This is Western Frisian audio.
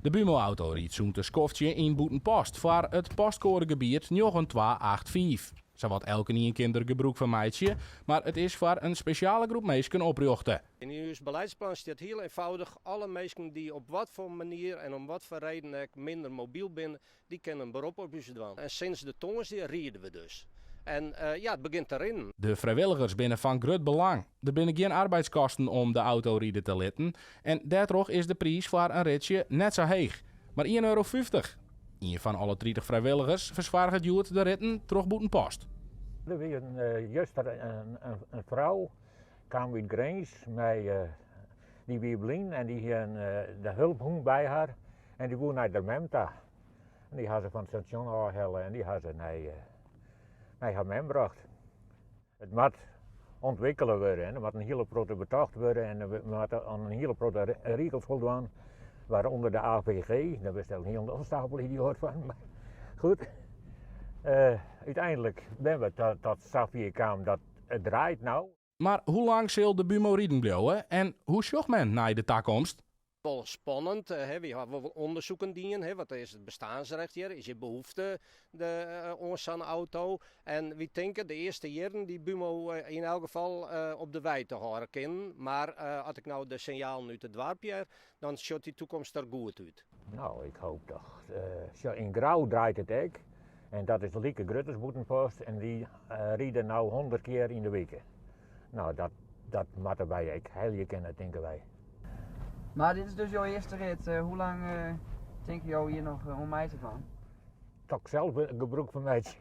De Bumo-auto rydt sûnt in skoftsje yn Bûtenpost foar it postkoadegebiet 9285. Sawat elkenien kin der gebrûk fan meitsje, mar it is foar in spesjale groep minsken oprjochte. Yn ús beleidsplan stiet hiel eenfâldich, alle minsken dy't op watfoar manier en om watfoar reden ek minder mobyl binne, dy kinne in berop op ús dwaan. En sinds de tongersdei ride we dus. En ja, it begjint te rinnen. De frijwilligers binne fan grut belang. Der binne gjin arbeidskosten om de auto ride te litten en dêrtroch is de priis foar in ritsje net sa heech, mar €1,50. Ien fan alle 30 frijwilligers fersoarget hjoed de ritten troch Bûtenpost. Der wie juster in frou, kaam út Grins, mei, dy wie blyn en dy hie de hulphûn by har en dy woe nei de mem ta. En dy ha se fan it stasjon ôfhelle en dy ha se nei, nei har mem brocht. It moat ûntwikkele wurde en der moat in hiele protte betocht wurde en der moatte oan in hiele protte rigels foldwaan, wêrûnder de AVG, dêr wurdst in hiele stapel idioat fan. Mar goed, úteinlik binne we tot safier kaam dat it draait no. Mar hoe lang sil de Bumo riden bliuwe en hoe sjocht men nei de takomst? Wol spannend, wy hawwe wol ûndersiken dien, wat is it besteansrecht hjir, is hjir behoefte oan sa'n auto? En wy tinke de earste jierren dy Bumo yn elk gefal op de wei te hâlde kinnen, mar as ik no de sinjalen út it doarp hear, dan sjocht dy toekomst der goed út. No, ik hoop toch. Yn Grou draait it ek en dat is like grut as Bûtenpost en dy ride no 100 kear yn de wike. No, dat moatte wy ek helje kinne, tinke wy. Mar dit is dus jo earste rit. Hoe lang tinke jo hjir noch oan mei te dwaan? Tot ik sels gebrûk fan meitsje.